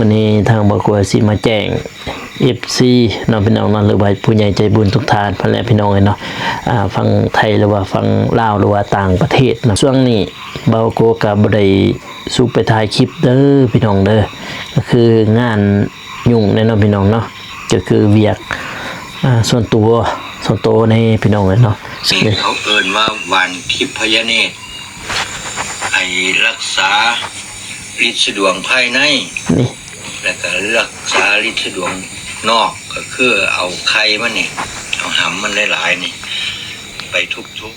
ມື້ນີ້ທາງບ່າວໂກຊິມາແຈ້ງເອັຟຊີເນາະ ພີ່ນ້ອງເນາະ ຫຼືວ່າຜູ້ໃຫຍ່ໃຈບຸນທຸກທ່ານພຸ້ນແຫຼະ ພີ່ນ້ອງເອີຍເນາະ ອ່າ ຝັ່ງໄທ ຫຼືວ່າຝັ່ງລາວ ຫຼືວ່າຕ່າງປະເທດເນາະ. ຊ່ວງນີ້ບ່າວໂກກໍບໍ່ໄດ້ສຸກໄປຖ່າຍຄລິບເດີ ພີ່ນ້ອງເດີ ກໍຄືງານຫຍຸ້ງແດ່ເນາະ ພີ່ນ້ອງເນາະ ກໍຄືວຽກ ອ່າ ສ່ວນຕົວ ສ່ວນໂຕແດ່ ພີ່ນ້ອງເອີຍເນາະ. ນີ້ເຂົາເອີ້ນວ່າຫວ່ານທິບພະຍາເນດ ໃຫ້ລັກສາລິດສະດວງພາຍໃນ ນີ້ ແລ້ວກໍລັກສາລິດສະດວງນອກ ກໍຄືເອົາໄຂ່ມັນນີ້ ເອົາຫຳມັນຫຼາຍໆນີ້ ໄປທຸບ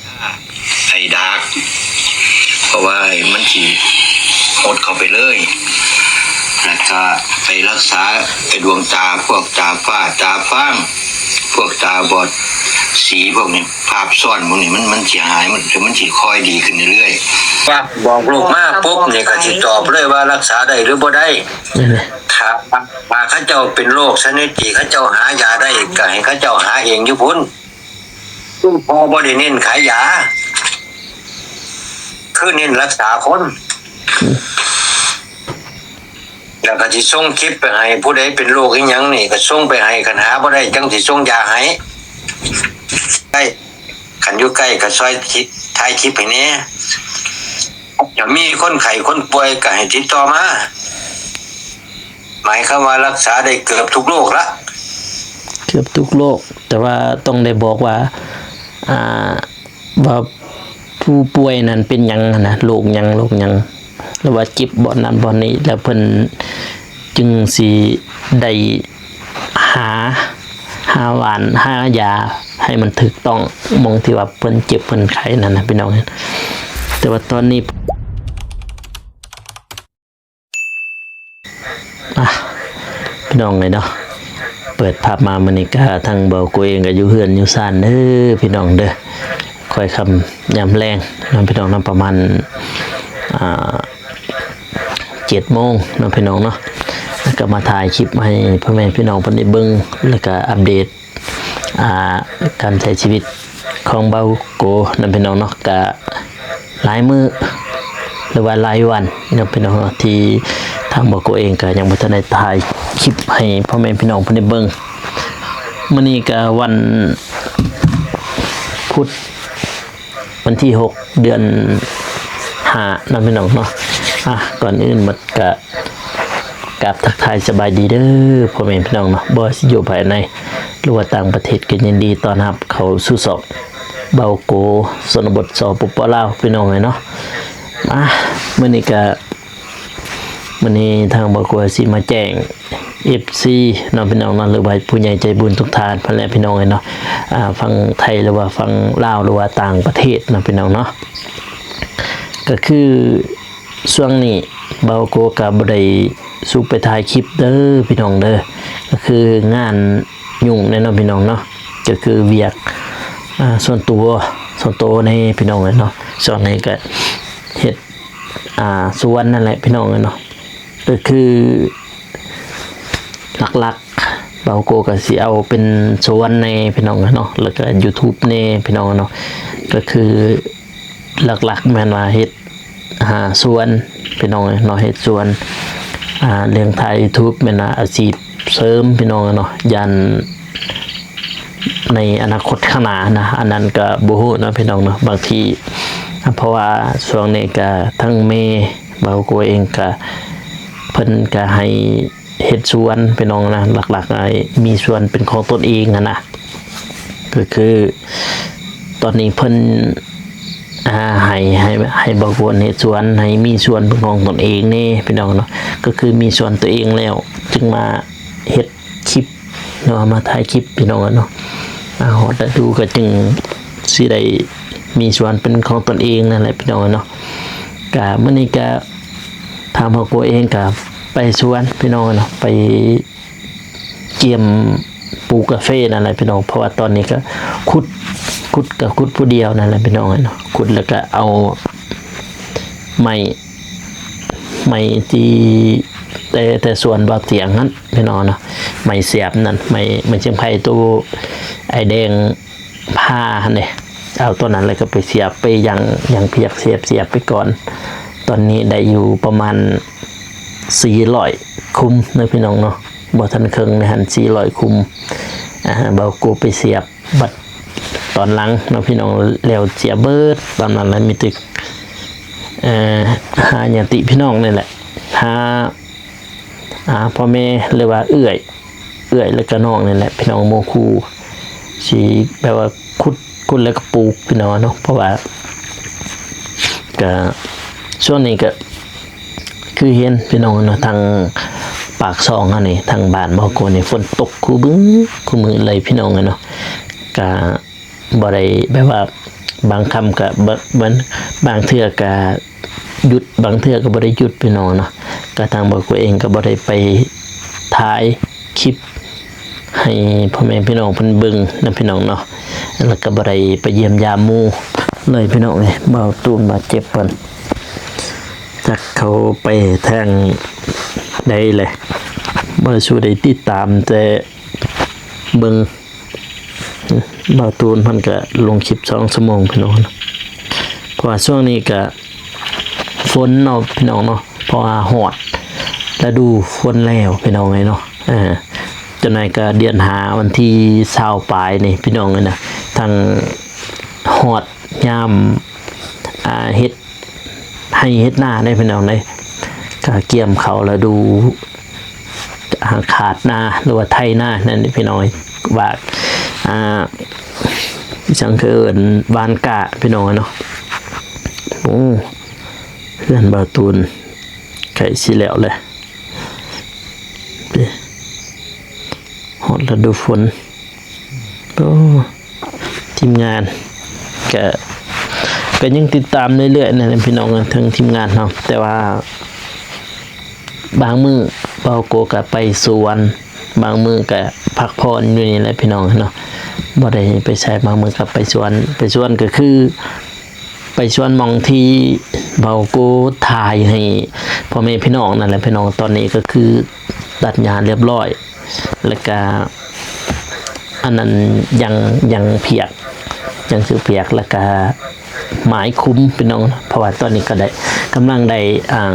ໆ ທາໄຂ່ດາກ ເພາະວ່າມັນຊິຫົດເຂົ້າໄປເລີຍ ແລ້ວກໍໄປລັກສາໄອ້ດວງຕາ ພວກຕາຟ້າ ຕາຟາງ ພວກຕາບອດສີ ພວກນີ້ ພາບຊ້ອນພວກນີ້ ມັນ ມັນຊິຫາຍ ມັນ ມັນຊິຄ່ອຍດີຂຶ້ນເລື້ອຍໆ. ວ່າບອກໂລກມາປຸບນີ້ກໍຊິຕອບເລີຍວ່າລັກສາໄດ້ຫຼືບໍ່ໄດ້. ຖ້າ ຖ້າເຂົາເຈົ້າເປັນໂລກຊະນິດທີ່ເຂົາເຈົ້າຫາຢາໄດ້ ກໍໃຫ້ເຂົາເຈົ້າຫາເອງຢູ່ພຸ້ນ. ຄືພໍ່ບໍ່ໄດ້ເນັ້ນຂາຍຢາ ຄືເນັ້ນລັກສາຄົນ. ແລ້ວກໍຊິສົ່ງຄລິບໄປໃຫ້ ຜູ້ໃດເປັນໂລກອີ່ຫຍັງນີ້ກໍສົ່ງໄປໃຫ້ ຄັນຫາບໍ່ໄດ້ຈັ່ງຊິສົ່ງຢາໃຫ້ ໄດ້ ຄັນຢູ່ໃກ້ກໍຊ່ອຍຄິດ ຖ່າຍຄລິບໃຫ້ແດ່. ຖ້າມີຄົນໄຂ້ຄົນປ່ວຍກໍໃຫ້ຕິດຕໍ່ມາ. ໝາຍຄວາມວ່າລັກສາໄດ້ເກືອບທຸກໂລກລະ. ເກືອບທຸກໂລກ ແຕ່ວ່າຕ້ອງໄດ້ບອກວ່າ ອ່າ ວ່າຜູ້ປ່ວຍນັ້ນເປັນຫຍັງຫັ້ນນະ ໂລກຫຍັງ ໂລກຫຍັງ ຫຼືວ່າເຈັບບ່ອນນັ້ນບ່ອນນີ້ ແລ້ວເພິ່ນຈຶ່ງຊິໄດ້ຫາ ຫາຫວ່ານ ຫາຢາໃຫ້ມັນຖືກຕ້ອງ ໝ່ອງທີ່ວ່າເພິ່ນເຈັບເພິ່ນໄຂ້ນັ້ນນະ ພີ່ນ້ອງ. ແຕ່ວ່າຕອນນີ້ ອ່ະ ພີ່ນ້ອງເອີຍເນາະ ເປີດພາບມາມື້ນີ້ກະທາງບ່າວໂກເອງກະຢູ່ເຮືອນຢູ່ຊານເດີ ພີ່ນ້ອງເດີ. ຄ່ອຍຄ່ຳຍາມແລງເນາະ ພີ່ນ້ອງເນາະ ປະມານ ອ່າ ເຈັດໂມງເນາະ ພີ່ນ້ອງເນາະ ກະມາຖ່າຍຄລິບໃຫ້ພໍ່ແມ່ພີ່ນ້ອງເພິ່ນໄດ້ເບິ່ງ ແລ້ວກະອັບເດດ ອ່າ ການໃຊ້ຊີວິດຂອງບ່າວໂກນຳ ພີ່ນ້ອງເນາະ ກະຫຼາຍມື້ ຫຼືວ່າຫຼາຍວັນເນາະ ພີ່ນ້ອງເນາະ ທີ່ທາງບ່າວໂກເອງກະຍັງບໍ່ທັນໄດ້ຖ່າຍຄລິບໃຫ້ພໍ່ແມ່ພີ່ນ້ອງເພິ່ນໄດ້ເບິ່ງ. ມື້ນີ້ກະວັນພຸດ ວັນທີຫົກ ເດືອນຫ້າເນາະ ພີ່ນ້ອງເນາະ. ອ່ະ ກ່ອນອື່ນໝົດກະ ກາບທັກທາຍສະບາຍດີເດີພໍ່ແມ່ພີ່ນ້ອງເນາະ ບໍ່ວ່າຊິຢູ່ພາຍໃນ ຫຼືວ່າຕ່າງປະເທດ ກໍຍິນດີຕ້ອນຮັບເຂົ້າສູ່ຊ່ອງບ່າວໂກຊົນນະບົດ ສປປ ລາວ ພີ່ນ້ອງເອີຍເນາະ. ອ່າ ມື້ນີ້ກະ ມື້ນີ້ທາງບ່າວໂກຊິມາແຈ້ງເອັຟຊີເນາະ ພີ່ນ້ອງເນາະ ຫຼືວ່າຜູ້ໃຫຍ່ໃຈບຸນທຸກທ່ານພຸ້ນແຫຼະ ພີ່ນ້ອງເອີຍເນາະ ອ່າ ຝັ່ງໄທ ຫຼືວ່າຝັ່ງລາວ ຫຼືວ່າຕ່າງປະເທດເນາະ ພີ່ນ້ອງເນາະ. ກໍຄື ຊ່ວງນີ້ບ່າວໂກກໍບໍ່ໄດ້ສຸກໄປຖ່າຍຄລິບເດີພີ່ນ້ອງເດີ ກໍຄືງານຫຍຸ້ງແດ່ເນາະພີ່ນ້ອງເນາະ ກໍຄືວຽກ ອ່າ ສ່ວນຕົວ ສ່ວນໂຕແດ່ພີ່ນ້ອງເອີຍເນາະ. ຊ່ວງນີ້ກໍເຮັດ ອ່າ ສວນນັ້ນແຫຼະພີ່ນ້ອງເອີຍເນາະ ກໍຄື ຫຼັກໆ ບ່າວໂກກໍຊິເອົາເປັນສວນແດ່ພີ່ນ້ອງເນາະ ແລ້ວກໍຢູທູບແດ່ພີ່ນ້ອງເນາະ ກໍຄືຫຼັກໆ ແມ່ນວ່າເຮັດ ອ່າ ສວນພີ່ນ້ອງເນາະ ເຮັດສວນ ອ່າ ເລື່ອງຖ່າຍຢູທູບແມ່ນວ່າອາຊີບເສີມພີ່ນ້ອງເນາະ ຢ້ານ ໃນອະນາຄົດຂ້າງໜ້າຫັ້ນນະ ອັນນັ້ນກໍບໍ່ຮູ້ເນາະພີ່ນ້ອງເນາະ ບາງທີ ເພາະວ່າຊ່ວງນີ້ກໍທັງແມ່ບ່າວໂກເອງກໍ ເພິ່ນກໍໃຫ້ເຮັດສວນພີ່ນ້ອງນະ ຫຼັກໆ ໃຫ້ມີສວນເປັນຂອງຕົນເອງຫັ້ນນະ ກໍຄືຕອນນີ້ເພິ່ນ ອ່າ ໃຫ້ ໃຫ້ ໃຫ້ບ່າວໂກເຮັດສວນ ໃຫ້ມີສວນເປັນຂອງຕົນເອງແດ່ພີ່ນ້ອງເນາະ ກໍຄືມີສວນຕົວເອງແລ້ວ ຈຶ່ງມາເຮັດ ຄລິບເນາະ ມາຖ່າຍຄລິບພີ່ນ້ອງເນາະ ອ່າ ຮອດລະດູກໍຈຶ່ງຊິໄດ້ມີສວນເປັນຂອງຕົນເອງນັ້ນແຫຼະພີ່ນ້ອງເນາະ. ກະມື້ນີ້ກະທາງພໍ່ຄົວເອງກະໄປສວນພີ່ນ້ອງເນາະ ໄປກຽມປູກກາເຟນັ້ນແຫຼະພີ່ນ້ອງ ເພາະວ່າຕອນນີ້ກະຂຸດ ຂຸດກະຂຸດຜູ້ດຽວນັ້ນແຫຼະພີ່ນ້ອງເນາະ ຂຸດແລ້ວກະເອົາໄມ້ ໄມ້ທີ່ແຕ່ ແຕ່ສວນບ່າວຕຽງຫັ້ນ ພີ່ນ້ອງເນາະ ໄມ້ສຽບນັ້ນ ໄມ້ ໄມ້ຊຽງໄພໂຕອ້າຍແດງພາຫັ້ນເດ້ ເອົາໂຕນັ້ນແລ້ວກໍໄປສຽບ ໄປຫຍັງ ຫຍັງພຽກ ສຽບ ສຽບໄປກ່ອນ. ຕອນນີ້ໄດ້ຢູ່ປະມານ ສີ່ຮ້ອຍຄຸມເນາະພີ່ນ້ອງເນາະ ບໍ່ທັນເຄິ່ງໃນຫັ້ນ ສີ່ຮ້ອຍຄຸມ ອ່າ ເບົາໂກໄປສຽບ ບັດຕອນຫຼັງເນາະພີ່ນ້ອງ ແລ້ວສຽບເບິດຕອນນັ້ນແຫຼະ ມີແຕ່ ເອີ ຫາຍາດຕິພີ່ນ້ອງນີ້ແຫຼະ ຫາ ອ່າ ພໍ່ແມ່ ຫຼືວ່າເອື້ອຍ ເອື້ອຍ ແລ້ວກໍນ້ອງນີ້ແຫຼະພີ່ນ້ອງ ໝູ່ຄູ່ ຊິແບບວ່າຂຸດ ຂຸດແລ້ວກໍປູກພີ່ນ້ອງເນາະ ເພາະວ່າ ກະ ຊ່ວງນີ້ກະ ຄືເຫັນພີ່ນ້ອງເນາະ ທາງປາກຊ່ອງເຮົານີ້ ທາງບ້ານເບົາໂກນີ້ ຝົນຕົກຄູ່ມື້ ຄູ່ມື້ເລີຍພີ່ນ້ອງເອີຍເນາະ ກະ ບໍ່ໄດ້ແບບວ່າ ບາງຄ່ຳກະບໍ່ ບາງ ບາງເທື່ອກະຢຸດ ບາງເທື່ອກະບໍ່ໄດ້ຢຸດພີ່ນ້ອງເນາະ ກະທາງເບົາໂກເອງກະບໍ່ໄດ້ໄປຖ່າຍຄລິບໃຫ້ພໍ່ແມ່ພີ່ນ້ອງເພິ່ນເບິ່ງນຳພີ່ນ້ອງເນາະ ແລ້ວກະບໍ່ໄດ້ໄປຢ້ຽມຢາມໝູ່ເລີຍພີ່ນ້ອງເອີຍ ເບົາຕູນບາດເຈັບເພິ່ນ ຈັກເຂົາໄປທາງໃດແຫຼະ ບໍ່ໄດ້ສູ່ໄດ້ຕິດຕາມ ແຕ່ເບິ່ງ ບ່າວຕູນເພິ່ນກະລົງຄລິບສອງຊົ່ວໂມງພີ່ນ້ອງ ເພາະວ່າຊ່ວງນີ້ກະຝົນເນາະພີ່ນ້ອງເນາະ ເພາະວ່າຮອດລະດູຝົນແລ້ວພີ່ນ້ອງເອີຍເນາະ ເອີ ຈັກໜ່ອຍກະເດືອນຫ້າ ວັນທີຊາວປາຍນີ້ພີ່ນ້ອງເອີຍນະ ທັງຮອດຍາມ ອ່າ ເຮັດ ໄຮ່ເຮັດນາເດ້ພີ່ນ້ອງເດ້ ກະກຽມເຂົ້າລະດູ ອ່າ ຄາດນາ ຫຼືວ່າໄຖນານັ້ນພີ່ນ້ອງ ວ່າ ອ່າ ອີ່ຫຍັງເອີ້ນ ຫວ່ານກ້າພີ່ນ້ອງເນາະ ໂອ້ ເຮືອນບ່າວຕູນໃກ້ຊິແລ້ວແຫຼະ ຮອດລະດູຝົນ ໂອ້ ທີມງານກະ ກະຍັງຕິດຕາມເລື້ອຍໆ ນັ້ນແຫຼະພີ່ນ້ອງ ທາງທີມງານເຮົາ ແຕ່ວ່າບາງມື້ບ່າວໂກກະໄປສວນ ບາງມື້ກະພັກຜ່ອນຢູ່ນີ້ແຫຼະພີ່ນ້ອງເນາະ ບໍ່ໄດ້ໄປໃສ ບາງມື້ກະໄປສວນ ໄປສວນກະຄື ໄປສວນໝ່ອງທີ່ບ່າວໂກຖ່າຍໃຫ້ພໍ່ແມ່ພີ່ນ້ອງນັ້ນແຫຼະພີ່ນ້ອງ ຕອນນີ້ກະຄືຕັດຫຍ້າລຽບຮ້ອຍ ແລ້ວກະອັນນັ້ນຢາງ ຢາງຜຽກ ຢາງເສືອຜຽກ ແລ້ວກະໝາຍຄຸມພີ່ນ້ອງ ເພາະວ່າຕອນນີ້ກະໄດ້ ກຳລັງໄດ້ ອ່າ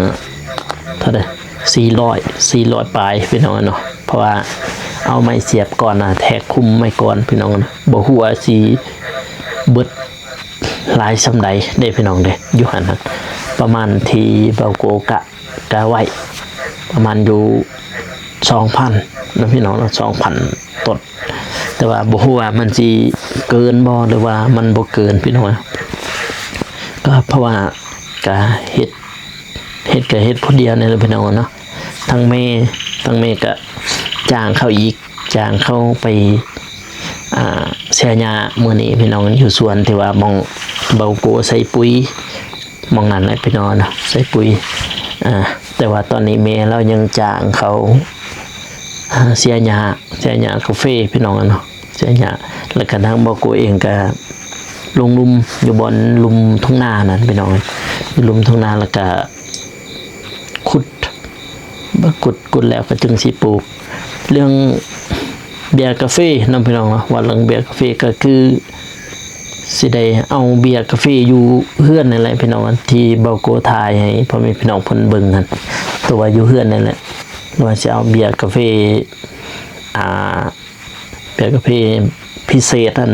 ເທົ່າໃດ ສີ່ຮ້ອຍ ສີ່ຮ້ອຍປາຍພີ່ນ້ອງເນາະ ເພາະວ່າເອົາໄມ້ສຽບກ່ອນນະ ແທກຄຸມໄວ້ກ່ອນພີ່ນ້ອງ ບໍ່ຮູ້ວ່າຊິເບິດ ຫຼາຍສ່ຳໃດເດ້ພີ່ນ້ອງເດ້ ຢູ່ຫັ້ນນະ ປະມານທີ່ບ່າວໂກກະ ກະໄວ້ປະມານຢູ່ສອງພັນນະພີ່ນ້ອງເນາະ ສອງພັນຕົ້ນ ແຕ່ວ່າບໍ່ຮູ້ວ່າມັນຊິເກີນບໍ່ ຫຼືວ່າມັນບໍ່ເກີນພີ່ນ້ອງ ກະເພາະວ່າກະເຮັດ ເຮັດກະເຮັດຜູ້ດຽວນີ້ແຫຼະພີ່ນ້ອງເນາະ ທັງແມ່ ທັງແມ່ກະຈ້າງເຂົາອີກ ຈ້າງເຂົາໄປ ອ່າ ເສຍຫຍ້າມື້ນີ້ພີ່ນ້ອງ ຢູ່ສວນທີ່ວ່າໝ່ອງເບົາໂກໃສ່ປຸ໋ຍ ໝ່ອງນັ້ນແຫຼະພີ່ນ້ອງເນາະ ໃສ່ປຸ໋ຍ ອ່າ ແຕ່ວ່າຕອນນີ້ແມ່ລາວຍັງຈ້າງເຂົາ ອ່າ ເສຍຫຍ້າ ເສຍຫຍ້າກາເຟພີ່ນ້ອງເນາະ ເສຍຫຍ້າ ແລ້ວກະທາງເບົາໂກເອງກະລົງຫຼຸມ ຢູ່ບ່ອນລຸ່ມທົ່ງນານັ້ນພີ່ນ້ອງ ຢູ່ລຸ່ມທົ່ງນາ ແລ້ວກະ ຂຸດ ບາດຂຸດ ຂຸດແລ້ວກະຈຶ່ງຊິປູກ ເລື່ອງເບຍກາເຟເນາະພີ່ນ້ອງເນາະ ວ່າເລື່ອງເບຍກາເຟກະຄືຊິໄດ້ເອົາເບຍກາເຟຢູ່ເຮືອນນັ້ນແຫຼະພີ່ນ້ອງ ທີ່ເບົາໂກຖ່າຍໃຫ້ພໍ່ແມ່ພີ່ນ້ອງເພິ່ນເບິ່ງຫັ້ນ ຕົວາຢູ່ເຮືອນນັ້ນແຫຼະ ວ່າຊິເອົາເບຍກາເຟ ອ່າ ເບຍກາເຟພິເສດຫັ້ນ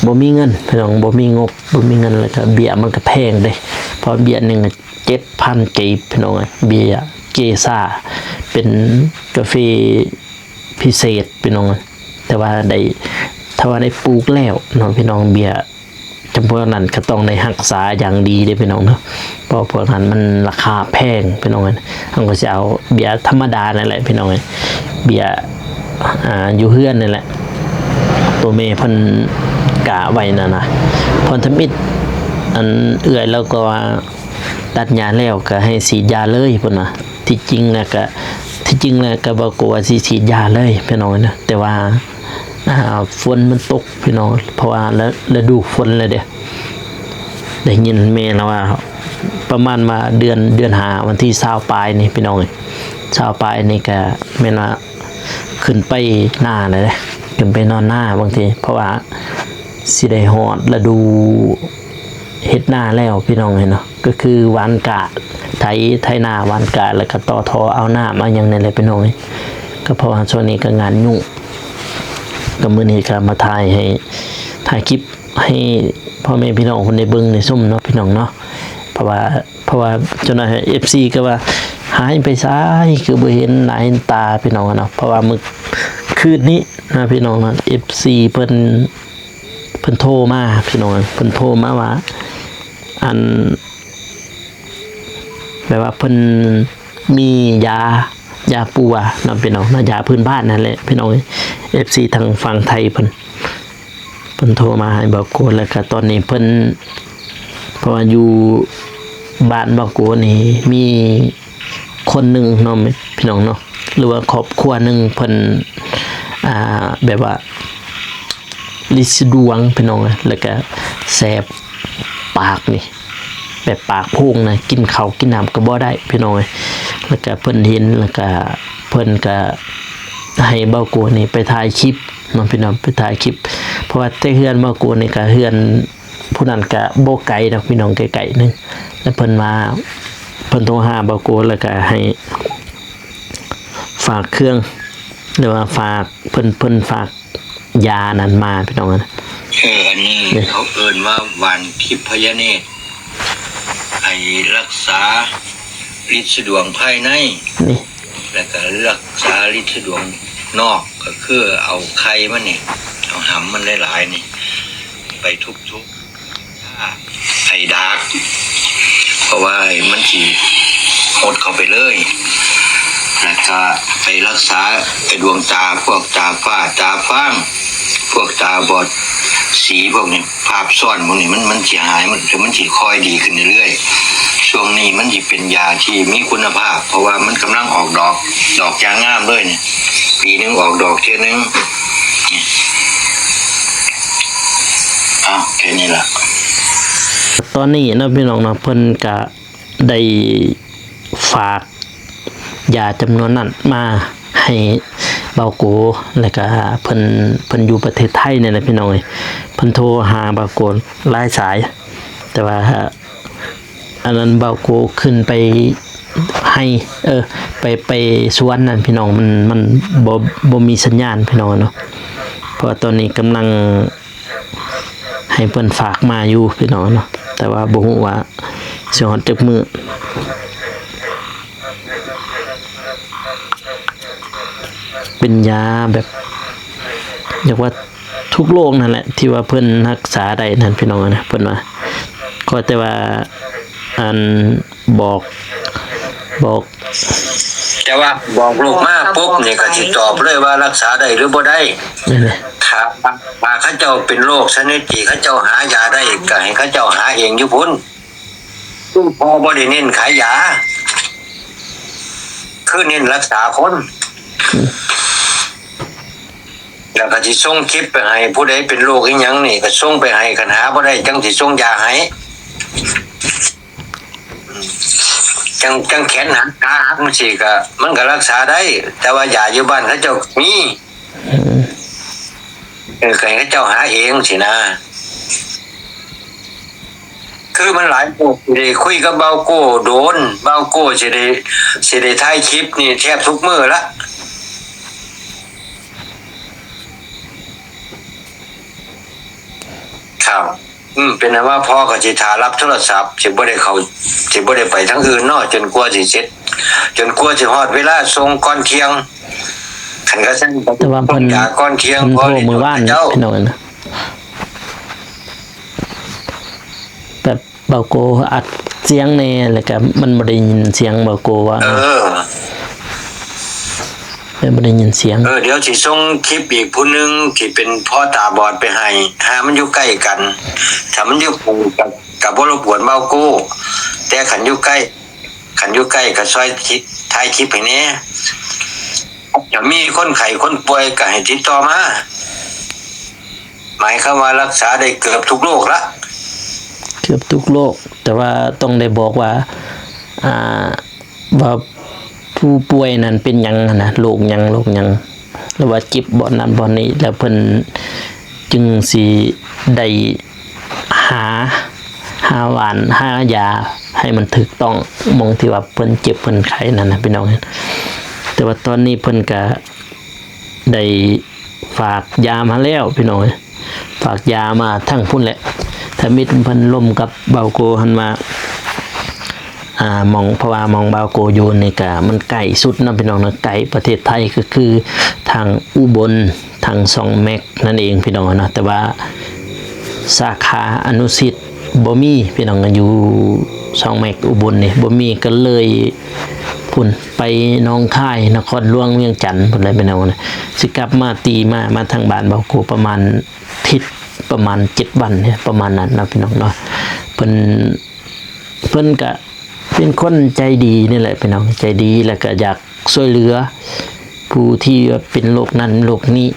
ບໍ່ມີເງິນພີ່ນ້ອງ ບໍ່ມີງົບ ບໍ່ມີເງິນ ແລ້ວກະເບຍມັນກະແພງເດ້ ເພາະເບຍໜຶ່ງ ເຈັດພັນກີບພີ່ນ້ອງເອີຍ ເບຍເກຊາ ເປັນກາເຟພິເສດພີ່ນ້ອງເອີຍ ແຕ່ວ່າໄດ້ ຖ້າວ່າໄດ້ປູກແລ້ວເນາະພີ່ນ້ອງ ເບຍຈຳພວກນັ້ນກະຕ້ອງໄດ້ຮັກສາຢ່າງດີເດ້ພີ່ນ້ອງເນາະ ເພາະພວກນັ້ນມັນລາຄາແພງພີ່ນ້ອງເອີຍ ເຮົາກະຊິເອົາເບຍທຳມະດານັ້ນແຫຼະພີ່ນ້ອງເອີຍ ເບຍ ອ່າ ຢູ່ເຮືອນນັ້ນແຫຼະ ໂຕແມ່ເພິ່ນກະໄວ້ນັ້ນນະ ເພິ່ນທຳອິດ ອັນເອື້ອຍລາວກະວ່າ ຕັດຫຍ້າແລ້ວກະໃຫ້ສີດຢາເລີຍເພິ່ນວ່າ ທີ່ຈິງນະກະ ທີ່ຈິງນະກະບໍ່ກົວວ່າຊິສີດຢາເລີຍພີ່ນ້ອງເອີຍນະ ແຕ່ວ່າ ອ່າ ຝົນມັນຕົກພີ່ນ້ອງ ເພາະວ່າລະ ລະດູຝົນແລ້ວເດ້ ໄດ້ຍິນແມ່ລາວວ່າ ປະມານວ່າເດືອນ ເດືອນຫ້າ ວັນທີຊາວປາຍນີ້ພີ່ນ້ອງເອີຍ ຊາວປາຍນີ້ກະແມ່ນວ່າຂຶ້ນໄປນາແລ້ວເດ້ ຂຶ້ນໄປນອນນາບາງທີ ເພາະວ່າຊິໄດ້ຮອດລະດູເຮັດນາແລ້ວພີ່ນ້ອງເອີຍເນາະ ກະຄືຫວ່ານກ້າ ໄຖ ໄຖນາຫວ່ານກ້າ ແລ້ວກໍຕໍ່ທໍ່ເອົານ້ຳເອົາຫຍັງນີ້ແຫຼະພີ່ນ້ອງເອີຍ. ກໍເພາະວ່າຊ່ວງນີ້ກໍງານຫຍຸ້ງ ກໍມື້ນີ້ກໍມາຖ່າຍໃຫ້ ຖ່າຍຄລິບໃຫ້ພໍ່ແມ່ພີ່ນ້ອງເພິ່ນໄດ້ເບິ່ງໄດ້ຊົມເນາະພີ່ນ້ອງເນາະ. ເພາະວ່າ ເພາະວ່າຈົນວ່າເອັຟຊີກໍວ່າ ຫາຍໄປໃສ ຄືບໍ່ເຫັນໜ້າເຫັນຕາພີ່ນ້ອງເນາະ. ເພາະວ່າມື້ຄືນນີ້ນະພີ່ນ້ອງເນາະ ເອັຟຊີເພິ່ນ ເພິ່ນໂທມາພີ່ນ້ອງ ເພິ່ນໂທມາວ່າ ອັນ ແບບວ່າເພິ່ນມີຢາ ຢາປົວເນາະພີ່ນ້ອງເນາະ ຢາພື້ນບ້ານນັ້ນແຫຼະພີ່ນ້ອງເອີຍ. ເອັຟຊີທາງຝັ່ງໄທເພິ່ນ ເພິ່ນໂທມາໃຫ້ບ່າວໂກ ແລ້ວກະຕອນນີ້ເພິ່ນ ເພາະວ່າຢູ່ບ້ານບ່າວໂກນີ້ມີຄົນໜຶ່ງເນາະພີ່ນ້ອງເນາະ ຫຼືວ່າຄອບຄົວໜຶ່ງເພິ່ນ ອ່າ ແບບວ່າລິດສະດວງພີ່ນ້ອງເອີຍ ແລ້ວກະແສບປາກນີ້ ແບບປາກໂພງນະ ກິນເຂົ້າກິນນ້ຳກໍບໍ່ໄດ້ພີ່ນ້ອງເອີຍ. ແລ້ວກະເພິ່ນເຫັນ ແລ້ວກະເພິ່ນກະໃຫ້ບ່າວໂກນີ້ໄປຖ່າຍຄລິບເນາະພີ່ນ້ອງ ໄປຖ່າຍຄລິບ ເພາະວ່າແຕ່ເຮືອນບ່າວໂກນີ້ກະເຮືອນຜູ້ນັ້ນກະບໍ່ໄກດອກພີ່ນ້ອງ ໃກ້ໆໜຶ່ງ. ແລ້ວເພິ່ນວ່າ ເພິ່ນໂທຫາບ່າວໂກ ແລ້ວກະໃຫ້ຝາກເຄື່ອງ ຫຼືວ່າຝາກ ເພິ່ນ ເພິ່ນຝາກ ຢານັ້ນມາພີ່ນ້ອງເອີຍ. ເອີ ອັນນີ້ ນີ້ ເຂົາເອີ້ນວ່າຫວ່ານທິບພະຍາເນດ ໃຫ້ລັກສາລິດສະດວງພາຍໃນ ນີ້ ແລ້ວກໍລັກສາລິດສະດວງນອກ ກໍຄືເອົາໄຂ່ມັນນີ້ ເອົາຫຳມັນຫຼາຍໆນີ້ ໄປທຸບໆ ໃຫ້ດາກ ເພາະວ່າມັນຊິຫົດເຂົ້າໄປເລີຍ ແລ້ວກະໄປລັກສາໄອ້ດວງຕາ ພວກຕາຟ້າ ຕາຟາງ ພວກຕາບອດສີ ພວກນີ້ ພາບຊ້ອນພວກນີ້ ມັນ ມັນຊິຫາຍ ມັນ ມັນຊິຄ່ອຍດີຂຶ້ນເລື້ອຍໆ. ຊ່ວງນີ້ມັນຊິເປັນຢາທີ່ມີຄຸນນະພາບ ເພາະວ່າມັນກຳລັງອອກດອກ ດອກຢ່າງງາມເລີຍນີ້ ປີໜຶ່ງອອກດອກເທື່ອໜຶ່ງ. ອ້າວ ແຄ່ນີ້ລະ ຕອນນີ້ເນາະພີ່ນ້ອງເນາະ ເພິ່ນກະໄດ້ຝາກຢາຈຳນວນນັ້ນມາໃຫ້ບ່າວໂກ ແລ້ວກະເພິ່ນ ເພິ່ນຢູ່ປະເທດໄທນີ້ແຫຼະພີ່ນ້ອງເອີຍ. ເພິ່ນໂທຫາບ່າວໂກຫຼາຍສາຍ ແຕ່ວ່າ ອັນນັ້ນບ່າວໂກຂຶ້ນໄປໄຮ່ ເອີ ໄປ ໄປສວນນັ້ນພີ່ນ້ອງ ມັນ ມັນບໍ່ ບໍ່ມີສັນຍານພີ່ນ້ອງເນາະ ເພາະວ່າຕອນນີ້ກຳລັງໃຫ້ເພິ່ນຝາກມາຢູ່ພີ່ນ້ອງເນາະ ແຕ່ວ່າບໍ່ຮູ້ວ່າຊິຮອດຈັກມື້. ເປັນຢາແບບ ຢາກວ່າ ທຸກໂລກນັ້ນແຫຼະ ທີ່ວ່າເພິ່ນຮັກສາໄດ້ນັ້ນພີ່ນ້ອງເອີຍນະ ເພິ່ນວ່າ ຂໍແຕ່ວ່າ ອັນ ບອກ ບອກ ແຕ່ວ່າບອກໂລກມາປຸບນີ້ກໍຊິຕອບເລີຍວ່າລັກສາໄດ້ຫຼືບໍ່ໄດ້. ແມ່ນແຫຼະ ຖ້າ ຖ້າເຂົາເຈົ້າເປັນໂລກຊະນິດທີ່ເຂົາເຈົ້າຫາຢາໄດ້ ກໍໃຫ້ເຂົາເຈົ້າຫາເອງຢູ່ພຸ້ນ. ຄືພໍ່ບໍ່ໄດ້ເນັ້ນຂາຍຢາ ຄືເນັ້ນລັກສາຄົນ. ແລ້ວກໍຊິສົ່ງຄລິບໄປໃຫ້ ຜູ້ໃດເປັນໂລກອີ່ຫຍັງນີ້ກໍສົ່ງໄປໃຫ້ ຄັນຫາບໍ່ໄດ້ຈັ່ງຊິສົ່ງຢາໃຫ້. ຈັ່ງ ຈັ່ງແຂນຫັກ ຂາຫັກ ມັນຊິກະ ມັນກະລັກສາໄດ້ ແຕ່ວ່າຢາຢູ່ບ້ານເຂົາເຈົ້າມີ. ເອີ ກໍໃຫ້ເຂົາເຈົ້າຫາເອງຊີ້ນະ. ຄືມັນຫຼາຍໂພດ ຊິໄດ້ຄຸຍກັບບ່າວໂກ້ໂດນ ບ່າວໂກ້ຊິໄດ້ ຊິໄດ້ຖ່າຍຄລິບນີ້ແທບທຸກມື້ລະ. ເປັນອັນວ່າພໍ່ກໍຊິຖ້າຮັບໂທລະສັບ ຊິບໍ່ໄດ້ເຂົ້າ ຊິບໍ່ໄດ້ໄປທາງອື່ນເນາະ ຈົນກວ່າຊິເສັດ ຈົນກວ່າຊິຮອດເວລາສົ່ງກ່ອນທ່ຽງ. ຄັນກະຊັ້ນ ແຕ່ວ່າເພິ່ນ ເພິ່ນໂທມື້ວານ ພີ່ນ້ອງເອີຍນະ ແບບບ່າວໂກອັດສຽງແດ່ ແລ້ວກະມັນບໍ່ໄດ້ຍິນສຽງບ່າວໂກວ່າ ເອີ ແບບບໍ່ໄດ້ຍິນສຽງ. ເອີ ດຽວຊິສົ່ງຄລິບອີກຜູ້ໜຶ່ງທີ່ເປັນພໍ່ຕາບອດໄປໃຫ້ ຫາມັນຢູ່ໃກ້ກັນ ຖ້າມັນຢູ່ໄກກະ ກະບໍ່ລົບກວນບ່າວໂກ ແຕ່ຄັນຢູ່ໃກ້ ຄັນຢູ່ໃກ້ກໍຊ່ອຍ ຖ່າຍຄລິບໃຫ້ແດ່. ຖ້າມີຄົນໄຂ້ຄົນປ່ວຍກໍໃຫ້ຕິດຕໍ່ມາ. ໝາຍຄວາມວ່າລັກສາໄດ້ເກືອບທຸກໂລກລະ. ເກືອບທຸກໂລກ ແຕ່ວ່າຕ້ອງໄດ້ບອກວ່າ ອ່າ ວ່າຜູ້ປ່ວຍນັ້ນເປັນຫຍັງຫັ້ນນະ ໂລກຫຍັງ ໂລກຫຍັງ ຫຼືວ່າເຈັບບ່ອນນັ້ນບ່ອນນີ້ ແລ້ວເພິ່ນຈຶ່ງຊິໄດ້ ຫາ ຫາຫວ່ານ ຫາຢາໃຫ້ມັນຖືກຕ້ອງ ໝ່ອງທີ່ວ່າເພິ່ນເຈັບເພິ່ນໄຂ້ນັ້ນນະ ພີ່ນ້ອງ. ແຕ່ວ່າຕອນນີ້ເພິ່ນກະໄດ້ຝາກຢາມາແລ້ວ ພີ່ນ້ອງເອີຍ, ຝາກຢາມາທາງພຸ້ນແຫຼະ. ທຳອິດເພິ່ນລົມກັບບ່າວໂກຫັ້ນວ່າ ອ່າ ໝ່ອງ ເພາະວ່າໝ່ອງບ່າວໂກຢູ່ນີ້ກະມັນໃກ້ສຸດເນາະ ພີ່ນ້ອງເນາະ, ໃກ້ປະເທດໄທ ກໍຄືທາງອຸບົນ ທາງຊ່ອງແມັກນັ້ນເອງ ພີ່ນ້ອງເນາະ. ແຕ່ວ່າສາຂາອະນຸສິດບໍ່ມີ ພີ່ນ້ອງ, ຢູ່ຊ່ອງແມັກອຸບົນນີ້ບໍ່ມີ ກໍເລີຍພຸ້ນ ໄປໜອງຄາຍ ນະຄອນຫຼວງວຽງຈັນພຸ້ນແຫຼະ ພີ່ນ້ອງເນາະ. ຊິກັບມາຕີມາ ມາທາງບ້ານບ່າວໂກປະມານທິດ ປະມານເຈັດວັນນີ້ ປະມານນັ້ນເນາະ ພີ່ນ້ອງເນາະ. ເພິ່ນ ເພິ່ນກະເປັນຄົນໃຈດີນີ້ແຫຼະ ພີ່ນ້ອງ, ໃຈດີ ແລ້ວກະຢາກຊ່ວຍເຫຼືອຜູ້ທີ່ວ່າເປັນໂລກນັ້ນໂລກນີ້.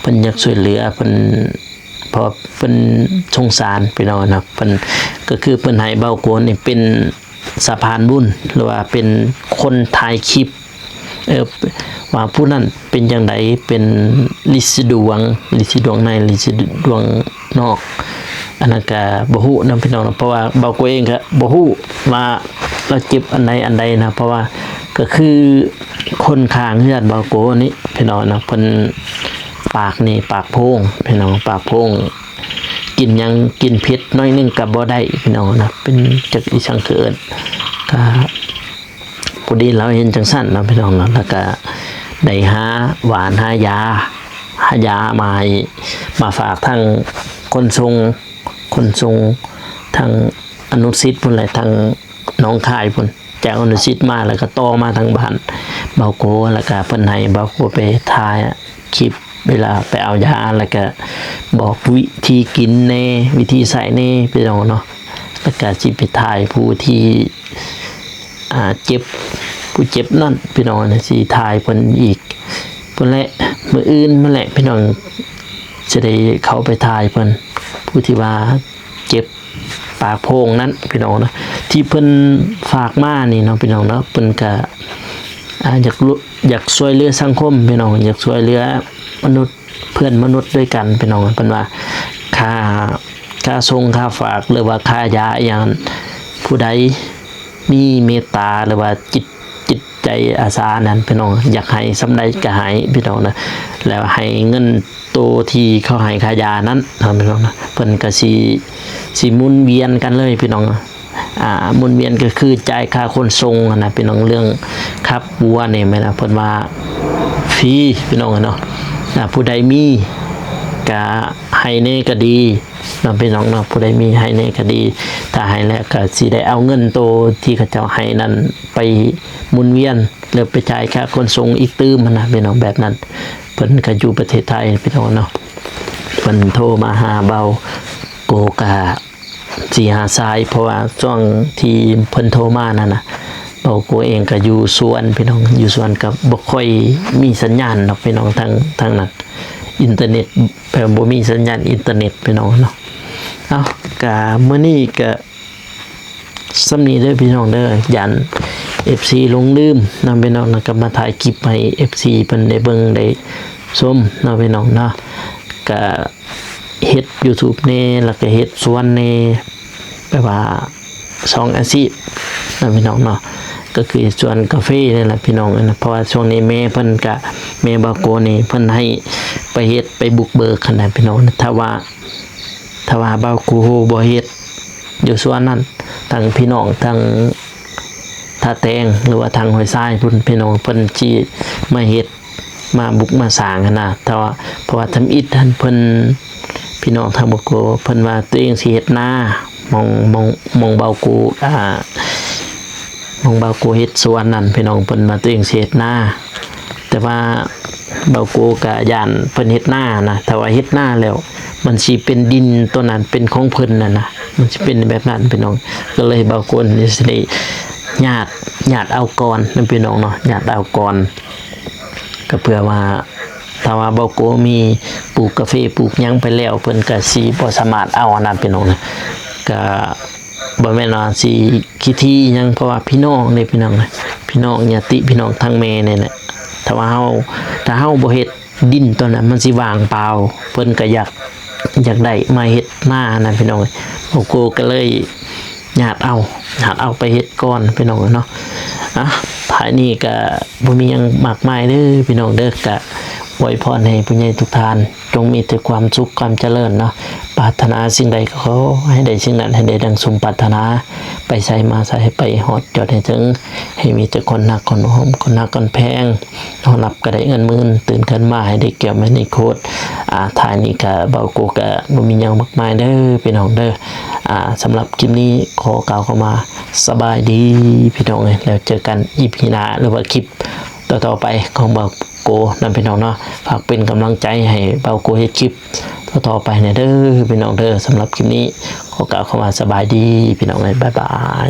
ເພິ່ນຢາກຊ່ວຍເຫຼືອ ເພິ່ນ ເພາະເພິ່ນສົງສານ ພີ່ນ້ອງເນາະ. ເພິ່ນ ກໍຄືເພິ່ນໃຫ້ບ່າວໂກນີ້ເປັນສະພານບຸນ ຫຼືວ່າເປັນຄົນຖ່າຍຄລິບ ເອີ ວ່າຜູ້ນັ້ນເປັນຈັ່ງໃດ ເປັນລິດສີດວງ ລິດສີດວງໃນ ລິດສີດວງນອກ ອັນນັ້ນກະບໍ່ຮູ້ນຳ ພີ່ນ້ອງເນາະ. ເພາະວ່າບ່າວໂກເອງກະບໍ່ຮູ້ວ່າລາວເຈັບອັນໃດອັນໃດນະ, ເພາະວ່າກະຄືຄົນຂ້າງເຮືອນບ່າວໂກນີ້ ພີ່ນ້ອງເນາະ, ເພິ່ນປາກນີ້ປາກໂພງ ພີ່ນ້ອງ, ປາກໂພງ ກິນຫຍັງ ກິນເຜັດໜ້ອຍໜຶ່ງກະບໍ່ໄດ້ ພີ່ນ້ອງເນາະ, ເປັນຈັກອີ່ສັງຄືເອີ້ນ ກະ ພໍດີລາວເຫັນຈັ່ງຊັ້ນເນາະ ພີ່ນ້ອງເນາະ, ແລ້ວກະໄດ້ຫາຫວ່ານ ຫາຢາ ຫາຢາມາໃຫ້ ມາຝາກທາງຂົນສົ່ງ ຂົນສົ່ງທາງອະນຸສິດພຸ້ນແຫຼະ ທາງໜອງຄາຍພຸ້ນ, ຈາກອະນຸສິດມາ ແລ້ວກະຕໍ່ມາທາງບ້ານບ່າວໂກ, ແລ້ວກະເພິ່ນໃຫ້ບ່າວໂກໄປຖ່າຍຄລິບ ເວລາໄປເອົາຢາ ແລ້ວກະບອກວິທີກິນແດ່ ວິທີໃຊ້ແດ່ ພີ່ນ້ອງເນາະ, ແລ້ວກະຊິໄປຖ່າຍຜູ້ທີ່ ອ່າ ເຈັບ ຜູ້ເຈັບນັ້ນ ພີ່ນ້ອງເນາະ, ຊິຖ່າຍເພິ່ນອີກພຸ້ນແຫຼະ. ມື້ອື່ນພຸ້ນແຫຼະ ພີ່ນ້ອງ ຊິໄດ້ເຂົ້າໄປຖ່າຍເພິ່ນ ຜູ້ທີ່ວ່າເຈັບປາກໂພງນັ້ນ ພີ່ນ້ອງເນາະ, ທີ່ເພິ່ນຝາກມານີ້ເນາະ ພີ່ນ້ອງເນາະ. ເພິ່ນກະ ອ່າ ຢາກ ຢາກຊ່ວຍເຫຼືອສັງຄົມ ພີ່ນ້ອງ, ຢາກຊ່ວຍເຫຼືອມະນຸດ ເພື່ອນມະນຸດດ້ວຍກັນ ພີ່ນ້ອງ. ເພິ່ນວ່າຄ່າ ຄ່າສົ່ງ ຄ່າຝາກ ຫຼືວ່າຄ່າຢາອີ່ຫຍັງ ຜູ້ໃດມີເມດຕາ ຫຼືວ່າຈິດ ຈິດໃຈອາສານັ້ນ ພີ່ນ້ອງ, ຢາກໃຫ້ສ່ຳໃດກໍໃຫ້ ພີ່ນ້ອງນະ, ແລ້ວໃຫ້ເງິນໂຕທີ່ເຂົາໃຫ້ຄ່າຢານັ້ນເນາະ ພີ່ນ້ອງນະ, ເພິ່ນກໍຊິ ຊິໝູນວຽນກັນເລີຍ ພີ່ນ້ອງ. ອ່າ ໝູນວຽນກໍຄືຈ່າຍຄ່າຂົນສົ່ງຫັ້ນນະ ພີ່ນ້ອງ, ເລື່ອງຂັບວັວນີ້ແມ່ນວ່າເພິ່ນວ່າຟຣີ ພີ່ນ້ອງເນາະ. ອ່າ ຜູ້ໃດມີກະໃຫ້ແດ່ກໍດີເນາະ ພີ່ນ້ອງເນາະ, ຜູ້ໃດມີໃຫ້ແດ່ກໍດີ, ຖ້າໃຫ້ແລ້ວກໍຊິໄດ້ເອົາເງິນໂຕທີ່ເຂົາເຈົ້າໃຫ້ນັ້ນໄປໝູນວຽນ ແລ້ວໄປຈ່າຍຄ່າຂົນສົ່ງອີກຕື່ມຫັ້ນນະ ພີ່ນ້ອງ, ແບບນັ້ນ. ເພິ່ນກໍຢູ່ປະເທດໄທ ພີ່ນ້ອງເນາະ, ເພິ່ນໂທມາຫາເບົາໂກກະ ສີ່ຫ້າສາຍ, ເພາະວ່າຊ່ວງທີ່ເພິ່ນໂທມານັ້ນນະ ເບົາໂກເອງກໍຢູ່ສວນ ພີ່ນ້ອງ, ຢູ່ສວນກໍບໍ່ຄ່ອຍມີສັນຍານດອກ ພີ່ນ້ອງ, ທາງ ທາງນັ້ນອິນເຕີເນັດ ແບບບໍ່ມີສັນຍານອິນເຕີເນັດ ພີ່ນ້ອງເນາະ. ເອົ້າ ກະມື້ນີ້ກະສ່ຳນີ້ເດີ ພີ່ນ້ອງເດີ, ຢ້ານເອັຟຊີຫຼົງລືມນຳ ພີ່ນ້ອງນະ, ກໍມາຖ່າຍຄລິບໃຫ້ເອັຟຊີເພິ່ນໄດ້ເບິ່ງໄດ້ຊົມເນາະ ພີ່ນ້ອງເນາະ. ກະ ເຮັດຢູທູບແດ່ ແລ້ວກໍເຮັດສວນແດ່ ແບບວ່າສອງອາຊີບນະ ພີ່ນ້ອງເນາະ, ກໍຄືສວນກາເຟນີ້ແຫຼະ ພີ່ນ້ອງເອີຍ. ເພາະວ່າຊ່ວງນີ້ແມ່ເພິ່ນກະ ແມ່ບ່າວໂກນີ້ເພິ່ນໃຫ້ໄປເຮັດ ໄປບຸກເບີກຫັ້ນນະ ພີ່ນ້ອງ. ຖ້າວ່າ ຖ້າວ່າບ່າວໂກບໍ່ເຮັດຢູ່ສວນນັ້ນ ທາງພີ່ນ້ອງ ທາງທ່າແຕງ ຫຼືວ່າທາງຫ້ວຍຊາຍພຸ້ນ ພີ່ນ້ອງ ເພິ່ນຊິມາເຮັດ ມາບຸກມາສ້າງຫັ້ນນະ. ແຕ່ວ່າ ເພາະວ່າທຳອິດຫັ້ນເພິ່ນ ພີ່ນ້ອງທາງບ່າວໂກ ເພິ່ນວ່າຕົວເອງຊິເຮັດນາ ໝ່ອງ ໝ່ອງ ໝ່ອງບ່າວໂກ ອ່າ ໝ່ອງບ່າວໂກເຮັດສວນນັ້ນ ພີ່ນ້ອງ ເພິ່ນວ່າຕົວເອງຊິເຮັດນາ. ແຕ່ວ່າບ່າວໂກກະຢ້ານເພິ່ນເຮັດນານະ ຖ້າວ່າເຮັດນາແລ້ວ ມັນຊິເປັນດິນໂຕນັ້ນເປັນຂອງເພິ່ນນັ້ນນະ ມັນຊິເປັນແບບນັ້ນ ພີ່ນ້ອງ. ກໍເລີຍບ່າວໂກນີ້ຊິໄດ້ຍາດ ຍາດເອົາກ່ອນນະ ພີ່ນ້ອງເນາະ ຍາດເອົາກ່ອນ. ກໍເພື່ອວ່າ ຖ້າວ່າບ່າວໂກມີປູກກາເຟປູກຫຍັງໄປແລ້ວ ເພິ່ນກໍຊິບໍ່ສາມາດເອົາອັນນັ້ນ ພີ່ນ້ອງນະ. ກໍບໍ່ແມ່ນວ່າຊິຂີ້ຖີ່ຫຍັງ ເພາະວ່າພີ່ນ້ອງເດ້ ພີ່ນ້ອງນະ ພີ່ນ້ອງຍາດຕິພີ່ນ້ອງທາງແມ່ນີ້ແຫຼະ. ຖ້າວ່າເຮົາ ຖ້າເຮົາບໍ່ເຮັດ ດິນຕອນນັ້ນມັນຊິວ່າງເປົ່າ ເພິ່ນກໍຢາກ ຢາກໄດ້ມາເຮັດນານະພີ່ນ້ອງເອີຍ. ບ່າວໂກກໍເລີຍຍາດເອົາ ຍາດເອົາໄປເຮັດກ່ອນພີ່ນ້ອງເອີຍເນາະ. ອ່ະ ທ້າຍນີ້ກໍບໍ່ມີຫຍັງມາກມາຍເດີພີ່ນ້ອງເດີ. ກໍອວຍພອນໃຫ້ຜູ້ໃຫຍ່ທຸກທ່ານ ຈົ່ງມີແຕ່ຄວາມສຸກຄວາມຈະເລີນເນາະ. ປາດຖະໜາສິ່ງໃດກໍຂໍໃຫ້ໄດ້ສິ່ງນັ້ນ ໃຫ້ໄດ້ດັ່ງສົມປາດຖະໜາ. ໄປໃສມາໃສ ໃຫ້ໄປຮອດຍອດໃຫ້ເຖິງ. ໃຫ້ມີແຕ່ຄົນຮັກຄົນຫອມ ຄົນຮັກຄົນແພງ. ນອນຫຼັບກໍໄດ້ເງິນໝື່ນ ຕື່ນຂຶ້ນມາໃຫ້ໄດ້ແກ້ວມະນີໂຄດ. ອ່າ ທ້າຍນີ້ກໍບ່າວໂກກໍບໍ່ມີຫຍັງມາກມາຍເດີພີ່ນ້ອງເດີ. ອ່າ ສຳລັບຄລິບນີ້ຂໍກ່າວຄຳວ່າສະບາຍດີພີ່ນ້ອງເອີຍ. ແລ້ວເຈີກັນອີພີໜ້າ ຫຼືວ່າຄລິບຕໍ່ໆໄປຂອງບ່າວໂກນຳພີ່ນ້ອງເນາະ. ຝາກເປັນກຳລັງໃຈໃຫ້ບ່າວໂກເຮັດຄລິບຕໍ່ໆໄປແດ່ເດີພີ່ນ້ອງເດີ. ສຳລັບຄລິບນີ້ຂໍກ່າວຄຳວ່າສະບາຍດີພີ່ນ້ອງເອີຍ. ບາຍບາຍ.